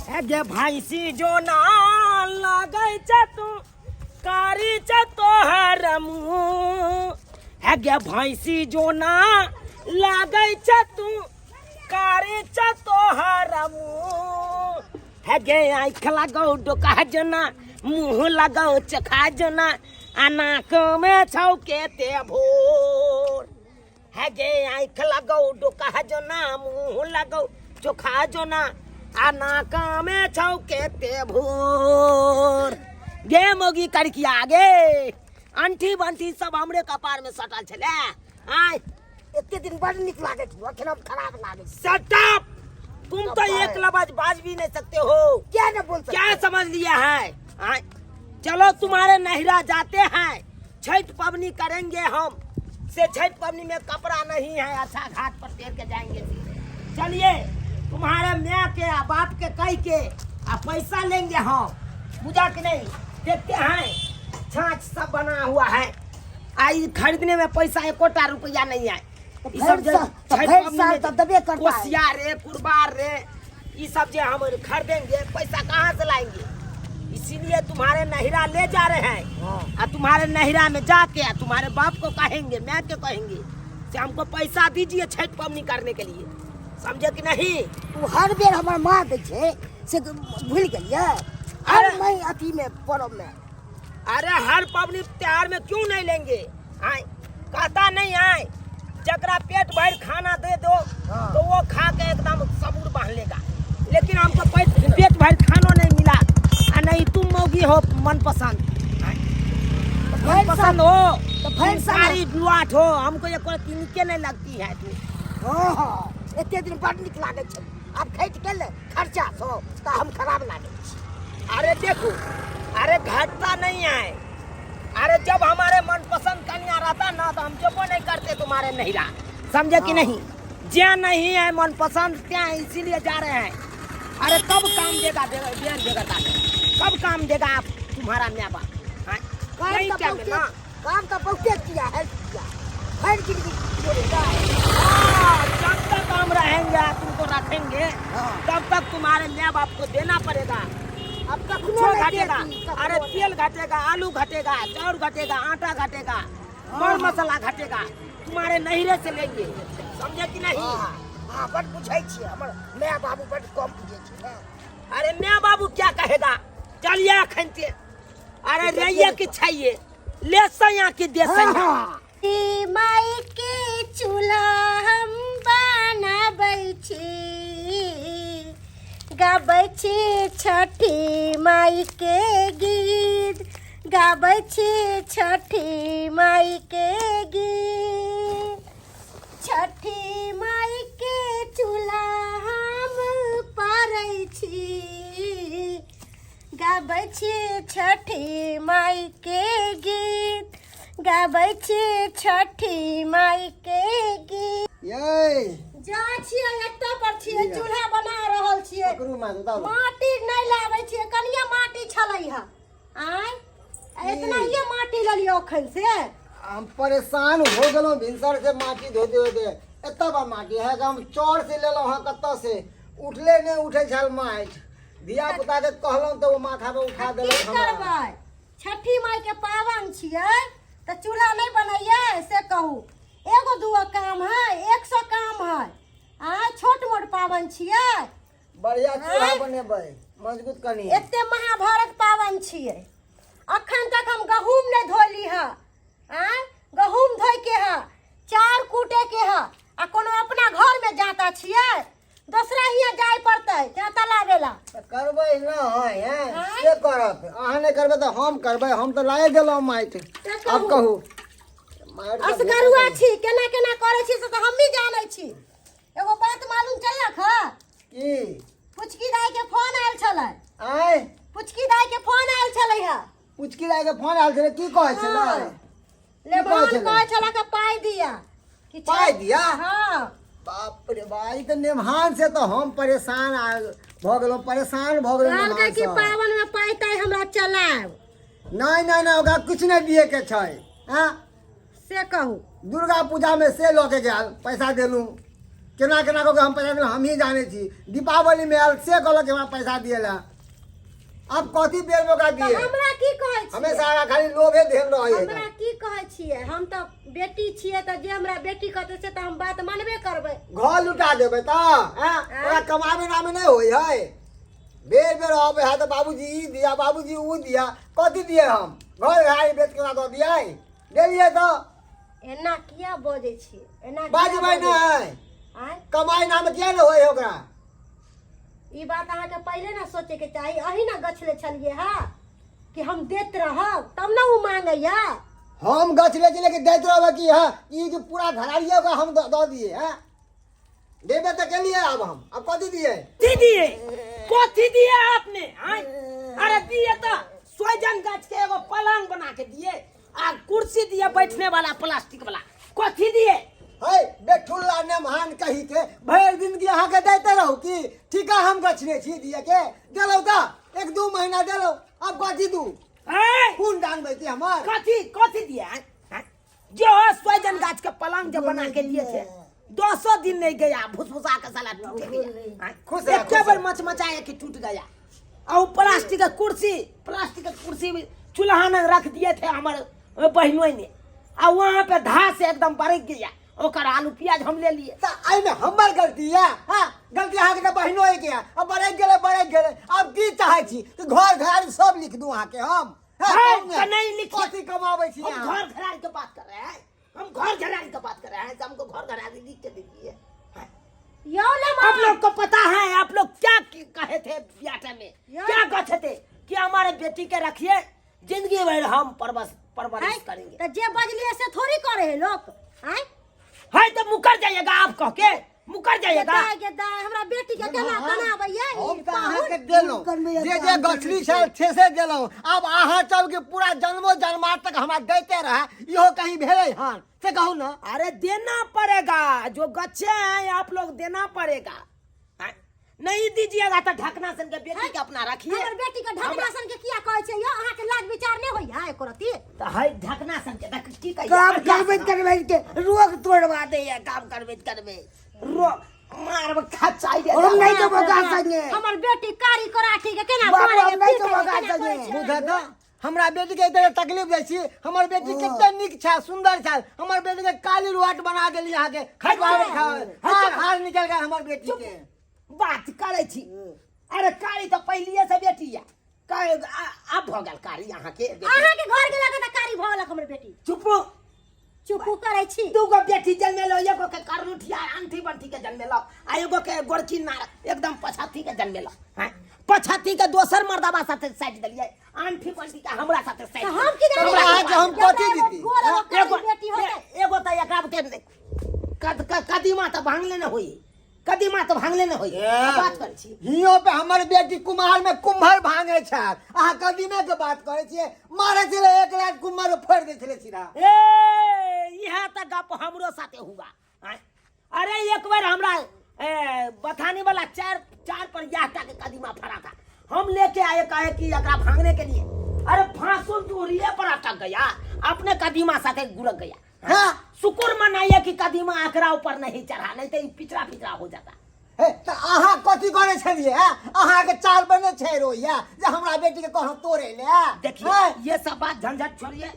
हे गे भैंसी जो ना लागै छै तू कारी छै तोहर मुँह। हे गे भैंसी जो ना लागै छै तू कारी छै तोहर मुँह। हे गे आँखि लगौ डोका जना, मुँह लगौ चखा जना, आ नाक में छौ केते भोर। हे गे आँखि लगौ डोका जना, मुँह लगौ चोखा जना, आ नाक में छौ केते भोर। गे मोगी कड़किया गे, अंठी बंठी सब हमरे कपार में सटल छलै। आय एते दिन बड़ नीक लागै छल, अखन हम खराब लागै छै। शट अप, तुम तो एक लफ्ज बाज भी नहीं सकते हो। क्या न बोल सकते? क्या समझ लिया है? आय, चलो तुम्हारे नहिरा जाते हैं, छठ पवनी करेंगे हम से। छठ पवनी में कपड़ा नहीं है अच्छा, घाट पर तेर के जाएंगे सीधे। चलिए तुम्हारे माँ के आ बाप के कह के आ पैसा लेंगे हम, बुझा कि नहीं? देखते हैं, छाछ सब बना हुआ है, आ ई खरीदने में पैसा एकोटा रुपया नहीं है। तो ई सब भरि जे साल- तो छठ भरि पबनी साल में तऽ देबे करता है। कोसिया रे, कुरबार रे, ई सब जे हम खरीदेंगे, पैसा कहाँ से लाएंगे? इसीलिए तुम्हारे नहिरा ले जा रहे हैं। आ तुम्हारे नहिरा में जाके आ तुम्हारे बाप को कहेंगे, मैं के कहेंगे से हमको पैसा दीजिए छठ पबनी करने के लिए, समझे कि नहीं? ओ हर बेर हमर माँ दै छै से भूलि गेलियै? हर अरे- मही अथी में पर्व में। अरे हर पबनी त्योहार में क्यों नहीं लेंगे? आए कहता नहीं आए, जकरा पेट भर खाना दे दो तो वो खा के एकदम सबूर बांध लेगा, लेकिन हमको पेट पेट भर खानो नहीं मिला आ नहीं तुम मौगी हो मनपसंद। आए, तऽ भरि साल मनपसंद हो तऽ भरि तुम साल सारी लुआठ हो, हमको ये कोई तिनके नहीं लगती है तू। हँ हँ, एते दिन बड़ नीक लागै छल, आब घटि गेल खर्चा सब तऽ हम खराब लागै छी। अरे देखो, अरे घटता नहीं है। अरे जब हमारे मनपसंद कन्या रहता ना तो हम जबो नहीं करते तुम्हारे नहिरा, समझे कि नहीं? ज्या नहीं है मनपसंद त्या इसीलिए जा रहे हैं। अरे कब काम देगा बयान देगा ताकि कब काम देगा आप तुम्हारा म्या बाप? हाँ? काम नहीं तऽ क्या बहुते ना काम तऽ बहुते किया, हेल्प किया, भरि जिंदगी जोड़ेगा। हाँ, जब तक हम रहेंगे तुमको रखेंगे तब तक तुम्हारे माँ बाप को देना पड़ेगा। अब कखनो कुछो नहि घटेगा देती, कखनो अरे नहि। तेल घटेगा, आलू घटेगा, चाउर घटेगा, आटा घटेगा, मर मसाला घटेगा, तुम्हारे नहिरे से लेंगे, समझे कि नहीं? हाँ हाँ, बड बुझै छियै, हमर माय बाबू बड कम बुझै छै ने। अरे माँ बाबू क्या कहेगा? चलिए अखन ते अरे रहिए कि छैये ले सैया कि दे सैया। हाँ। ई माई के चूल्हा हम बनाबै छी, गाबै छी छठी माई के गीत, गाबै छी छठी माई के गीत। छठी माई के चूल्हा हम पारै छी, गाबै छी छठी माई के गीत, गाबै छी छठी माई के गीत। यै जा छियै, एतऽ पर छियै, चूल्हा बना रहल छियै। पकड़ू माँ, बताउ। माटी नहि लाबै छियै, कनिये माटी छलै हँ। आँय, इतना ही माटी लेलियै अखन से। हम परेशान हो गेलहुँ भिनसर से माटी धोते धोते। एतऽ बा माटी है, हम चौर से लेलहुँ हँ, कतऽ से उठले नहि उठै छल माटि। धिया पुता के कहलहुँ तऽ ओ माथा पर उठा की देलक हमरा। करबै, छठी माई के पावन छियै तऽ चूल्हा नहि बनैयै से कहू? एगो दूगो काम है, 100 काम है। आँय, छोट मोट पावन छियै? बढ़िया चूल्हा आँय? बनेबै मजबूत कनी। एते महाभारत पावन छियै, अखन तक हम गहूम नहि धोली हँ। आँय, गहूम धोइ के हँ, चाउर कूटे के हँ, आ कोनो अपना घर में जाता छियै, दोसरा हियाँ जाय पड़तै जाता लाबे ला। तऽ करबै नहि हैं? आँय? के करत? अहाँ नहि करबै तऽ हम करबै। हम तऽ लाए देलहुँ माटि। से आब कहू। कहू माटि तऽ असगरुआ भेटत। छी, केना केना करै छी से तऽ हमही जानै छी। एगो बात मालूम चललक हँ? की? पुचकी दाई के फोन आयल छलै। आँय? पुचकी दाई के फोन आयल छलै हँ। पुचकी दाई के फोन आयल छलै? की कहै छलै? हँ। की कहै लेभान छलै? कहै छलै के पाइ दिया कि पाइ दिया? हँ। बाप रे बा, ई तऽ नेमहान से तऽ हम परेशान भऽ गेलहुँ, परेशान भऽ गेलहुँ कहलकै कि नेमहानसँ। पावन में पाइ ताइ हमरा चलायब। नहि नहि नहि, ओकरा किछु नहि दिएके छै। हँ से कहू। दुर्गा पूजामे से लऽ के गेल पैसा देलहुँ। केना केना कऽ के हम पैसा देलहुँ हमही जानै छी दीपावलीमे आयल से कहलक कि हमरा पैसा दिए लए आब कथी बेरमे ओकरा तऽ दिए हमरा की कहै छियै हमेशा ओकरा खाली लोभे धेल रहै है हमरा की कहै छियै हम तऽ बेटी छियै तऽ जे हमरा बेटी कहतै से तऽ हम बात मानबे करबै घर लुटा देबै तऽ आँय ओकरा कमाबे नामे नहि होइ है बेर बेर अबै है तऽ बाबूजी ई दिया बाबूजी ऊ दिया कथी दिए हम घर घराड़ी बेच के दऽ दियै देलियै तऽ एना किया बजै छियै एना किया बाजबै बजै छियै? नहि आँय कमाइ नामे किया नहि होइ है ओकरा ई बात अहाँके पहिले ने सोचैके चाही अहीं ने गछले छलियै हँ कि हम देत रहब तब ने ओ मांगैया हम गछ ले छी लेकिन दैत रहबै कि हँ ई जे पूरा घराड़ी ओकरा हम दऽ दिए हँ देबे तऽ केलिए आब हम आब कथी दिए कथी दिए कथी दिए आपने आँय? अरे दिए तो सोजन गाछ के एगो पलंग बना के दिए आ कुर्सी दिए बैठने वाला प्लास्टिक वाला कथी दिए है बेठुल्ला नेमहान कही के भरि जिंदगी अहाँके दैते रहू की ठीका हम गछने छी दिए के देलहुँ तऽ एक दू महीना देलहुँ आब कथी दू आँय? खून डानबै छी हमर कथी कथी दिए आँय? आँय? जो हो सोजन गाछ के पलंग जो बना के दिए थे दसो दिन नहीं गया फुसफुसा के साला टूट गया आँय? खुश रह, एके खुश बेर रह। मचमचाया कि टूट गया और प्लास्टिक के कुर्सी प्लास्टिक के कुर्सी भी चूल्हा में रख दिए थे हमारे बहनों ने आ वहां पे धा से एकदम बरक गया ओकर आलू प्याज हम ले लिए तऽ एहिमे हमर गलती यऽ हँ गलती अहाँके तऽ बहिनो के यऽ अब बरकि गेलै बरकि गेलै आब की चाहै छी कि घर घराड़ी सब लिख दू अहाँके हम हँ, है, कहू ने। तऽ नहीं लिखिए। कथी कमाबै छी हम अहाँ? घर घराड़ी के बात कर रहे हैं हम घर घराड़ी के बात कर रहे हैं हमको घर घराड़ी लिख के दीजिए हाँ। यौ ले आप लोग को पता है आप लोग क्या कहे थे ब्याटा में क्या कहे थे कि हमारे बेटी के रखिए जिंदगी भर हम परवरिश परवरिश करेंगे तऽ जे बजलियै से थोड़ी करे है लोक आँय है तो मुकर जाइएगा आप कह के मुकर जाइएगा दाय गे दाय हमरा बेटी के केना कनाबैया हम तऽ अहाँके देलहुँ जे जे गछली छल से से देलहुँ आब अहाँ सबके पूरा जन्मो जन्मात तक हमरा दैते रहए इहो कहीं भेलै हन से कहू ने अरे देना पड़ेगा जो गच्छे हैं आप लोग देना पड़ेगा हैं? नहीं दीजिएगा तो ढकना सन के बेटी के अपना रखिए हमर बेटी के ढकना सन के किया कहै छै यौ अहाँ के लाज विचार नहि होइया एको रति तो है ढकना सन के तऽ की कहिए काम करबैत करबैत के रोग तोड़वा दैया काम करबैत करबैत रो मारब खचाई दे हम नहीं देबो ओकरा संगे हमर बेटी कारी कराठी के केना बाबू, मारे हम नहि पीटे देबो ओकरा केना संगे। कहै छै? बुझत ने हमरा बेटी के एते तकलीफ दै छी हमर बेटी कते नीक छै सुंदर छै हमर बेटी के काली रुआट बना देली अहाँके खटवावे खावे हाथ हार निकल गेल हमर बेटी के बात करै छी अरे कारी तऽ पहिलिए से बेटी या आब भऽ गेल कारी अहाँके बेटी। अहाँके घर गेला के तऽ कारी भऽ गेलक हमर बेटी चुपू चुपू करै छी दूगो बेटी जन्मेलो एगो के करमुठिया अंठी बंठी के जन्मेलो आ एगो के गोरकी नार एकदम पछाती के जन्मेलो हैं पछाती के दोसर मर्दबा साथे साटि देलियै अंठी बंठी के हमरा साथे साटि तऽ हम की जानी हमरा अहाँके हम कथी दीती? गोर एगो कारी एगो बेटी होतै एगो तऽ एकरा के कद कदीमा तऽ भांगले ने होई कदीमा तऽ भांगले ने होई बात करै छी हियो पे हमर बेटी कुम्हार में कुम्हर भांगे छल अहाँ कदीमे के बात करै छियै मारै छलै एक रात कुम्हर फोड़ि दै छलै सीधा ए इएह तऽ गप हमरो साथे हुआ आँय? अरे एक बार हमरा ए, बथानी वाला चार चार पर यह टा के कदीमा फड़ा था हम लेके आए कहे कि एकरा भांगने के लिए अरे फांसुल दूरिये पर अटक गया अपने कदीमा साथे गुरक गया हाँ शुक्र मनाइए कि कदीमा आकरा ऊपर नहीं चढ़ा नहीं तो ई पिछड़ा पिछड़ा हो जाता हे तऽ अहाँ कथी करै छलियै हैं? अहाँके चाल बने छै रोइया जे हमरा बेटी के कहलहुँ तोड़ै ले देखिए ये सब बात झंझट छोड़िए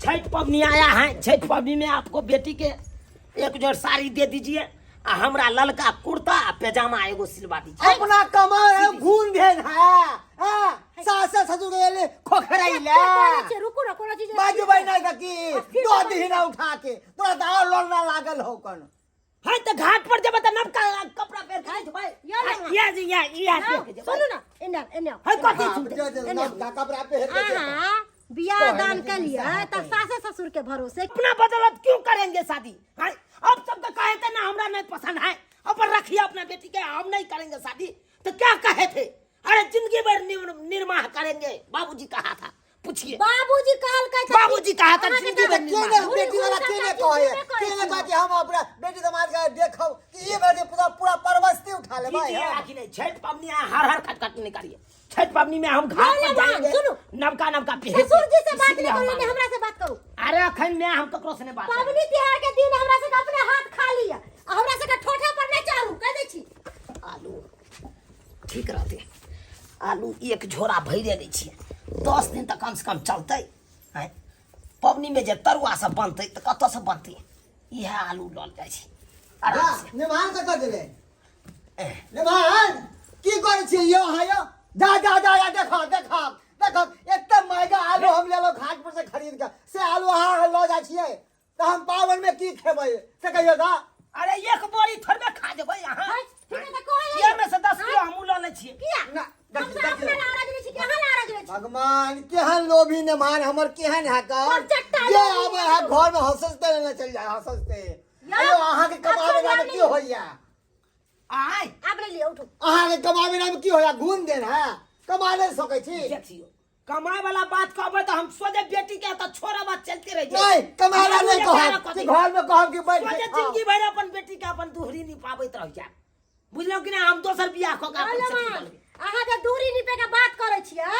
छठ पबनी आया है छठ पबनी में आपको बेटी के एक जोड़ साड़ी दे दीजिए आ हमरा ललका कुर्ता आ पैजामा एगो सिलवा दीजिए अपना कमर घून भेल है हैं? सास ससुर के एले खोखरै ले बोलै छियै, रुकू ने कोनो चीज बाजबै नहि तऽ की दऽ दही ना उठा के तोरा तऽ आओर लोलना लागल हौ कन है तो घाट पर जेबै तऽ नबका कपड़ा पहिर के जेबै यो ना। या जी या या पहिर के जेबै सुनू ना एने एने है कथी हाँ, सुनते जे- जे नवका कपड़ा पहिर के जेतै। अहाँ बियाह दान के लिए तऽ सासे ससुर के भरोसे अपना बदौलत क्यों करेंगे शादी हैं? अब सबके कहे थे ना हमरा नहीं पसंद है अपन रखिए अपना बेटी के हम नहीं करेंगे शादी तो क्या कहे थे अरे जिंदगी भर निर्वाह करेंगे बाबूजी कहा था पूछिए बाबूजी कहलकै छथिन- बाबूजी कहा था अहाँके जिंदगी भर तऽ- के निर्वाह ने बेटी वाला के ने कहे के ने कहे कि हम अपना बेटी दमाद के देखब कि ई बेटी पूरा पूरा परवस्ती उठा लेबै कीजिए हम। राखी नहीं छठ पबनी आए, हर हर खटखट निकालिए छठ पबनी में हम घाट पर मान, जाएंगे सुनू। नवका नवका पहिर ससुर जी से बात इसीलिए नहीं हम करू ने मांगे। हमरा से बात करू अरे अखन मैं हम ककरो से नहीं बात करेंगे। पबनी तिहार के दिन हमरा से अपने हाथ खाली है आ हमरा से ठोठा पर ठीक रहतै। आलू एक झोरा भरिए दै छियै, 10 दिन तऽ कमसँ कम चलतै। आँय, पबनीमे जे तरुआ सब बनतै तऽ कतऽसँ बनतै? इएह आलू लऽ जाइ छी आरामसँ। निभान कतऽ गेलै? निभान की करै छियै यौ अहाँ? यौ जा जा जा जा, देखो देखो देखो, एते महगा आलू हम लेलहुँ घाट पर से खरीद के, से आलू अहाँ लऽ जाइ छियै तऽ हम पाबनि में की खेबै से कहियौ तऽ। अरे एक बोरी थोड़बे खा जेबै अहाँ। हट, ठीक है, तऽ कहै ये में से 10 किलो हमहूँ लऽ लै छियै। किया? ना, हम देखियौ, तऽ अपना देखियौ। नाराज रहै छी कि अहाँ नाराज रहै छी? भगवान केहन लोभी नेमान हमर केहन है कर और चट्टा जे लोभी आबै है घर में हंसते ने चल जाए हंसते। यौ, अयो अहाँके कमाबे अच्छा में की जानी। होइया? आय आब ले लिअ, उठू। अहाँके कमाबे में की होइया? घून देन है, कमा नहीं सकै छी। देखियौ, कमाए वाला बात कहबै तऽ हम सोझे बेटी के तऽ छोड़ब आ चलते रहि जायब। नहीं, कमाला नहीं हम कहब कि घर में कहब कि बैठ सोझे के खाओ। जिंदगी भरि अपन बेटी के अपन दुहरी निपाबैत रहि जायब, बुझलहुँ कि नहि? हम दोसर बियाह कऽ के अपन कहलहुँ सेटिंग हन, कऽ लेबै। अहाँ जे दूरी निपे के बात करै छियै,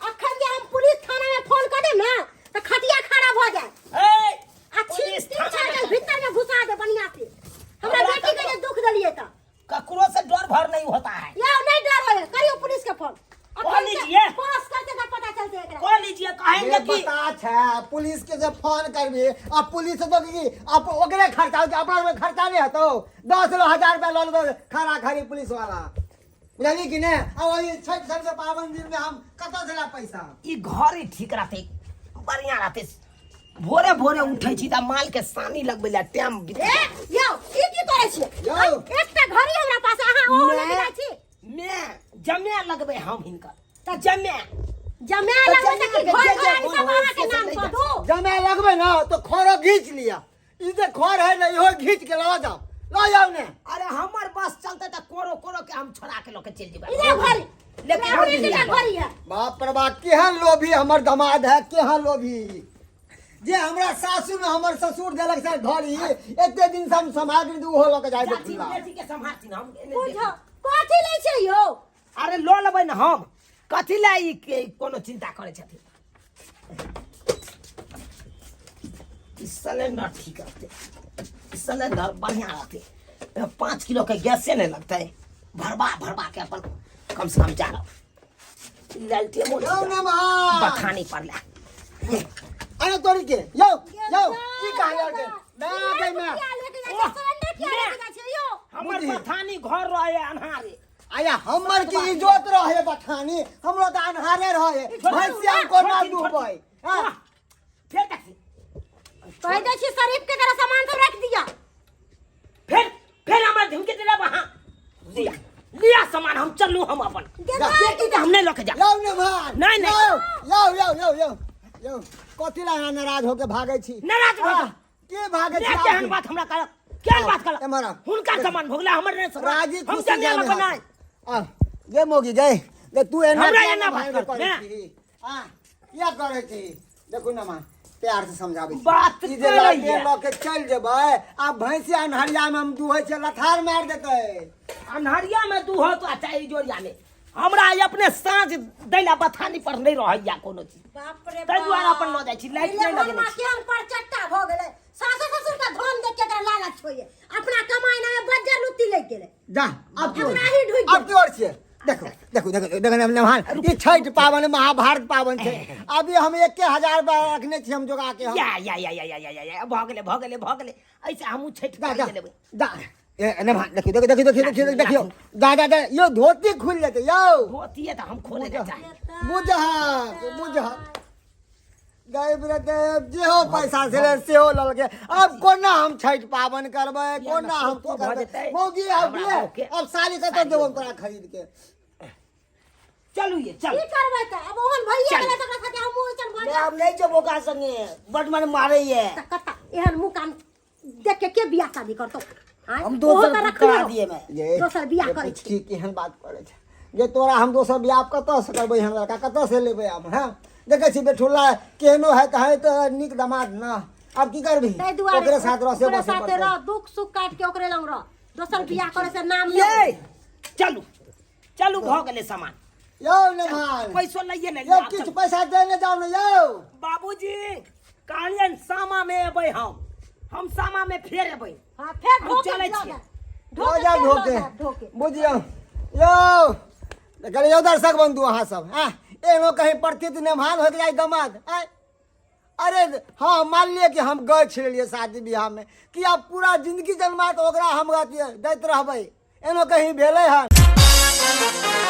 अखन जे हम पुलिस थाना में फोन कऽ देब ने तऽ खटिया खड़ा भऽ जायत। ए, आ पुलिस छीन थाना तीन में के भीतर में घुसा दे बढ़िया से। हमरा हमरा बेटी के जे दुख देलियै तऽ ककरो से डर भर नहीं होता है। यौ नहीं डर होय, करियो पुलिस के फोन। कऽ लीजिए। पास करते तऽ पता चलते एकरा। कऽ लीजिए, कहेंगे ये कि पता छै पुलिस के जब फोन करबी आ पुलिस तो की अब ओकरे खर्चा होतै, अपना में खर्चा नहीं होतो। 10 हजार रुपया लऽ लेतो खड़ा खड़ी पुलिस वाला, बुझली कि नहीं? आ वही छठ सब से पावन दिन में हम कतऽ से लाब पैसा? ई घर ही ठीक रहते, बढ़िया रहते। भोरे भोरे उठै छी तऽ माल के सानी लगबै लए टाइम बीत ए यौ, ई की करै छियै? यौ। एकटा घड़ी हमरा पास, अहाँ ओहो लऽ जाइ छी। मे जमे लगबै हम हिनकर तऽ जमे जमे लगबै तऽ की जमे घर के जे घरारी सब मोन अहाँके होय से नाम लऽ कऽ जा। दू। जमे लगबै ना तो खरो घींच लिया, ई जे खर है ना इहो घींच के लऽ जाओ, लऽ जाओ ने। अरे हमर बस चलते तऽ कोरो कोरो के हम छोड़ा के लऽ के चलि जेबै। इले घड़ी लेकिन हम हम एकटा घड़ी है। बाप रे बाप, केहन लोभी हमर दमाद है, केहन लोभी जे हमरा सासु में हमर ससुर देलक से घड़ी, एते दिन से हम सम्हारि दू हो लऽ के जाय जाथिन खुला। बेटी के सम्हारथिन हम एने बुझो कथी लै छै यौ? अरे लऽ लेबै ने हम, कथी लए ई कोनो चिंता करै छथिन? ई सिलेंडर ठीक रहतै, ई सिलेंडर बढ़िया रहतै। 5 किलो के गैसे नहि लगतै, भरबा भरबा के अपन कम से कम जा रहा लालटेमो यौ नमः बथानी पड़ला। अरे तोरी के यौ यौ की कहा के मैं आ गई मैं। किया लेके जाइ छै सिलेंडर? किया लेके जाइ छै यौ? हमर बुझी। बथानी घर रहे अन्हारे। आया हमर की इजोत रहे बथानी, हमरो तऽ अन्हारे रहे, भैंसिया हम कोना छोड़थिन, डूबै? छोड़थिन। हाँ? फेर देखी कहि दै छी शरीफ के जरा सामान सब रख दिया। फिर फिर हमर धमकी दिला वहां लिया लिया सामान, हम चलू हम अपन बेटी के हम नहीं लके जा। यौ नमः नहीं, नहीं। यौ यौ यौ यौ यौ यौ, कथी ला अहाँ नाराज होके भागै छी? नाराज भऽ हाँ, के भागै छी? ने केहन बात हमरा करत, केहन बात करत? एम्हर आउ। हुनका सामान भोगला, हमर नहीं सामान। राजी हम खुशी जमीन जामे बनाए। आ गे मोगी गए गे, तू एना हमरा किया एना भागै बात कर, करै ने। छी? आ किया करै छी? देखू ना माँ, प्यार से समझाबै छी। बात ई जे करैया। लालटेन लऽ के चलि जेबै आ भैंसिया अन्हरिया में हम दुहै छियै, लथार मारि देतै। अन्हरिया में दुहत आ चाहे इजोरिया में, हमरा ई अपने साँझ दैला बथानी पर नहीं रहैया कोनो चीज। बाप रे। ताहि दुआरे अपन लऽ जाइ छी, लाइट नहि लगेने छी। केहन पर चट्टा भऽ गेलै, सासु ससुर के धन देख के एकरा लालच होइए, अपना कमाई नामे बज्जर लुत्ती लागि गेलै। जा अब की हमरा ही ढुकि अब की और छियै? देखो देखो देखो देखो नमहान, ई छठि पाबनि महाभारत पाबनि छै। अभी हम 1000 रुपया रखने छी हम जोगा के हम। या या या या या या या या भऽ गेलै भऽ गेलै भऽ गेलै, ऐसे हमहूँ छठि जा कर जा लेबै। जा ए नमहान, देखियो देखियो देखियो देखियो देखियो देखियो, जा जा जा यो धोती खुलि जेतै यौ। धोतिए तऽ हम खोले लए चाही। बुझहक बुझहक दैव रे दैव, जेहो पैसा छलै सेहो ललकै। आब कोना हम छठि पाबनि करबै, कोना हम की भऽ करबै? जेतै। मौगी आब हमरा ले, बौके। अब साड़ी कतऽ देबौ हम तोरा खरीद के? चलू ये चल। की करबै तऽ आब ओहन भइए चल। गेलै तऽ ओकरा साथे हमहूँ ओइसन भऽ मैं जायब। अब नहीं जब ओकरा संगे, बड मन मारे ये। तऽ कत्ता एहन मुँह कान देख के के बियाह शादी करतौ? आँय? हम ओहो दोसर तऽ रखने करा रहो। दिए मैं। ये दोसर बियाह ये करै छी। की केहन बात करै छै जे तोरा हम दोसर बियाह कतऽ से करबै? हम लड़का कतऽ से लेबै आब? हँ, देखै छी बेठुल्ला केहनो है तऽ है तऽ नीक दमाद न। आब की करबही? ताहि दुआरे ओकरे साथ रह से ओकरे बसे साथे पड़तौ। रह, दुख सुख काटि के ओकरे लग रह, दोसर बियाह करे से नाम ये ले। चलू चलू, भऽ गेलै सामान। यौ नमहान, पैसो लइए ने यौ लिअ, किछु चलू। पैसा देने जाउ ने यौ। बाबूजी कहलियनि सामा मे एबै हम, हम सामा मे फेर एबै। हाँ, फेर हम ढोके चलै लऽ छियै। जायब। लऽ ढोके जा फेर लऽ ढोके जायब, ढोके बुझियौ यौ। देखलियौ दर्शक बंधु अहाँ सब हँ एहनो कहीं प्रतीत नेमान होइत जाइ दमाद आँय अरे हाँ मान लिअ कि हम गए छलियै शादी बियाहमे कि आब पूरा जिंदगी जन्मा तऽ ओकरा हम अथी दैत रहबै एनो कहीं भेलै हन।